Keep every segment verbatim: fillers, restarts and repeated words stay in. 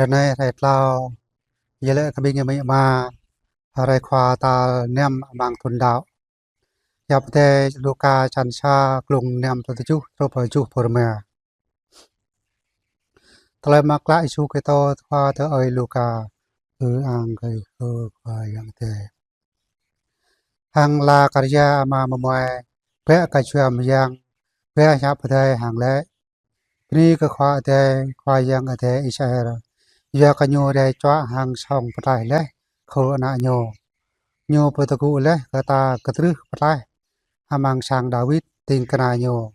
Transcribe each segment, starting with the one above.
Hrơi anai hrơi tlâo, yơh lĕ kơ ƀing amĭ ama, hrơi Khua tal năm amăng thun đăo. Hiăp Adai Luka čăn sa, klung năm pluh tơjuh truh pơ tơjuh pluh rơma. Tơlơi mơak klă Yêsu Kristô Khua tui ơi Luka. Ư-ang kơ Ih, ơ Khua Yang Adai. Hăng Zakaria ama mơmuai, bă kơ Jua Mơyang, ba hiăp Adai hăng laĭ: Bơni kơ Khua Adai, Khua Yang Adai Israel, yua kơ Ñu rai čuă hăng song pơtlaih laih khul ană Ñu. Ñu pơtơgŭ laih kơ ta kơtrưh pơtlaih amăng sang Dawid ding kơna Ñu.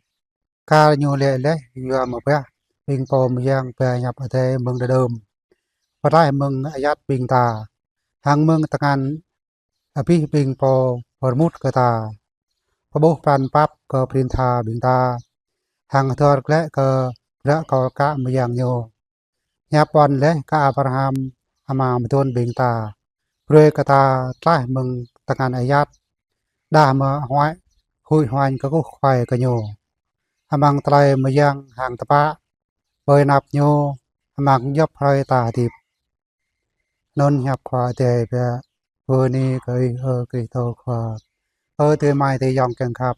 Kar Ñu laĭ laih yua mơbah ƀing pô mơyang ba hiăp Adai mơ̆ng đơđơ̆m, pơtlaih mơ̆ng ayăt ƀing ta, hăng mơ̆ng tơngan abih ƀing pô pơrơmut kơ ta, pơƀuh pran pap kơ prin tha ƀing ta, hăng hơdơr glaĭ kơ bruă kol kă mơyang Ñu. Hiăp ƀuăn laih kơ Abraham ama mơduôn ƀing ta, brơi kơ ta tlaih mơ̆ng tơngan ayăt, đah mơ̆ huăi huĭ huañ kơkuh khuai kơ ñu. Amăng tơlơi mơyang hăng tơpă, ƀơi anăp Ñu, amăng djŏp hrơi ta hơdip. Anŭn hiăp Khua Adai biă. Bơni kơ Ih, ơ Kristô Khua. Ơ adơi amai ayŏng kiăng khăp,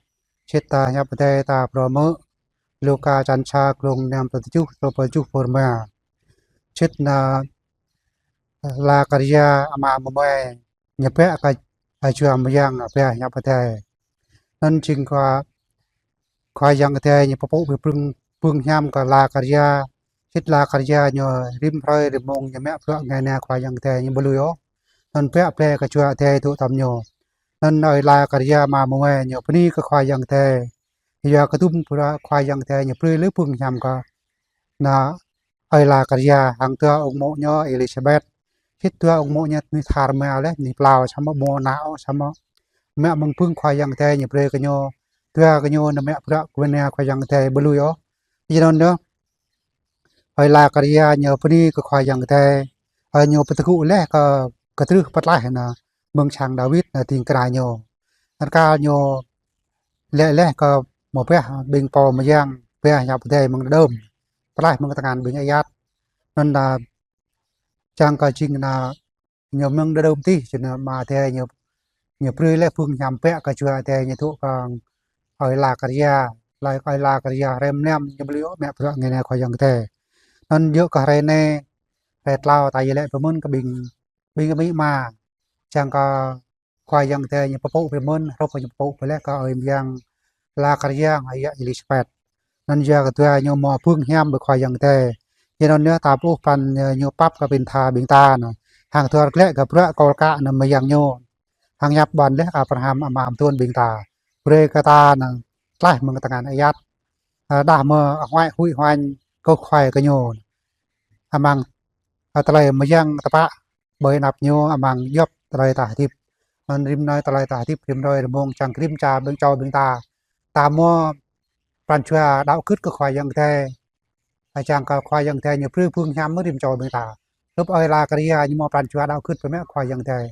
sĭt ta hiăp Adai ta phrâo hmư̆ Luka čăn sa, klung năm pluh tơjuh truh pơ tơjuh pluh rơma. Sĭt ană Zakaria ama mơmuai, ñu bă kơ Jua Mơyang ba hiăp Adai. Anŭn jing Khua, Khua Yang Adai ñu pơpŭ brơi pơ̆ng, pơ̆ng hiam kơ Zakaria. Sĭt Zakaria ñu rĭm hrơi rĭm mông ñu mă bruă nge na Khua Yang Adai, ñu ƀu lui ôh. Anŭn bă brơi kơ Jua Adai dŏ tơm ñu. Anŭn ơi Zakaria ama mơmuai ñu bơni kơ Khua Yang Adai. Yua kơ tŭm bruă Khua Yang Adai ñu brơi laih pơ̆ng hiam kơ ană ơi Zakaria, hăng dua ung mô̆ ñu Êlisabet. Sĭt dua ung mô̆ ñu ƀu thâo rơma laih, ƀu plao, samơ̆ ƀu nao, samơ̆ mă mơ̆ng pơ̆ng Khua Yang Adai ñu brơi kơ ñu, dua kơ ñu ñu mă bruă kơ na Khua Yang Adai ƀu lui ôh. Yua anŭn yơh, ơi Zakaria ñu bơni kơ Khua Yang Adai, ơi ñu pơtơgŭ laih kơ kơtrưh pơtlaih anŭn mơ̆ng sang Dawid anŭn ding kơna ñu. Anŭn kar ñu laĭ laih kơ mơbah ƀing pô mơyang ba hiăp Adai mơ̆ng đơđơ̆m, pơtlaih mơ̆ng tơngan ƀing ayăt. Anŭn anŭn čang kơ jing anŭn ñu mơ̆ng đơđơ̆m tih, jing anŭn ama Adai ñu, ñu brơi laih pơ̆ng hiam bă kơ Jua Adai ñu dŏ kơ ơi Zakaria, laih ơi Zakaria hrăm năm ñu ƀu lui ôh mă bruă nge na Khua Yang Adai. Anŭn yua kơ hrơi anai, hrơi tlâo ta yơh lĕ pơmĭn kơ ƀing, ƀing amĭ ama, čang kơ Khua Yang Adai ñu pơpŭ brơi mơ̆n, hrup ñu pơpŭ brơi laih kơ ơi mơyang Zakaria hăng ayă Êlisabet. Anŭn yua kơ dua ñu mă pơ̆ng hiam ƀơi Khua Yang Adai. Yua anŭn yơh ta pơƀuh pran ñu pap kơ prin tha ƀing ta anŭn, hăng hơdơr glaĭ kơ bruă kol kă anŭn mơyang ñu. Hăng hiăp ƀuăn laih Abraham ama mơduôn ƀing ta, brơi kơ ta anŭn tlaih mơ̆ng tơngan ayăt, ơ, đah mơ̆ huăi huĭ huañ kơkuh khuai kơ ñu. Amăng, ơ, tơlơi mơyang tơpă, ƀơi anăp ñu amăng djŏp tơlơi ta hơdip. Anŭn rĭm anai tơlơi ta hơdip rĭm hrơi rĭm mông čang kơ rĭm čô ƀing čô ƀing ta, ta mă pran jua đaŏ gưt kơ Khua Yang Adai. Ơ, čang kơ Khua Yang Adai ñu brơi pơ̆ng hiam mơ̆ rĭm čô ƀing ta. Hrup ơi Zakaria ñu mă pran jua đaŏ gưt pơmă Khua Yang Adai.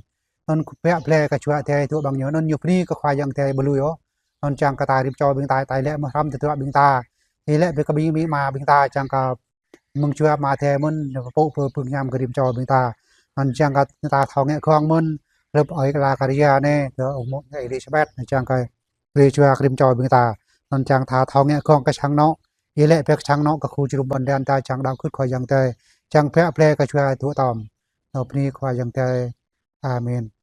Anŭn kơ bă brơi kơ Jua Adai dŏ ƀơi ñu, anŭn ñu bơni kơ Khua Yang Adai ƀu lui ôh. Anŭn čang kơ ta rĭm čô ƀing ta, ta lĕ mơ̆ hrăm tơdruă ƀing ta. Ih lĕ brơi kơ ƀing amĭ ama ƀing ta, čang kơ mơ̆ng Jua Ama Adai mơ̆n, ñu pơpŭ brơi pơ̆ng hiam kơ rĭm čô ƀing ta. Anŭn čang kơ ta thâo ngă gơ̆ng mơ̆n, hrup ơi Zakaria anai, dua ung mô̆ ñu Êlisabet, anŭn čang kơ brơi jua kơ rĭm čô ƀing ta. Anŭn čang ta thâo ngă gơ̆ng kơ sang anŏ, ih lĕ brơi kơ sang anŏ kơ khul jơnum ƀôn lan ta čang đaŏ gưt Khua Yang Adai, čang bă brơi kơ Jua dŏ tơm. Anŭn bơni Khua Yang Adai. Amen.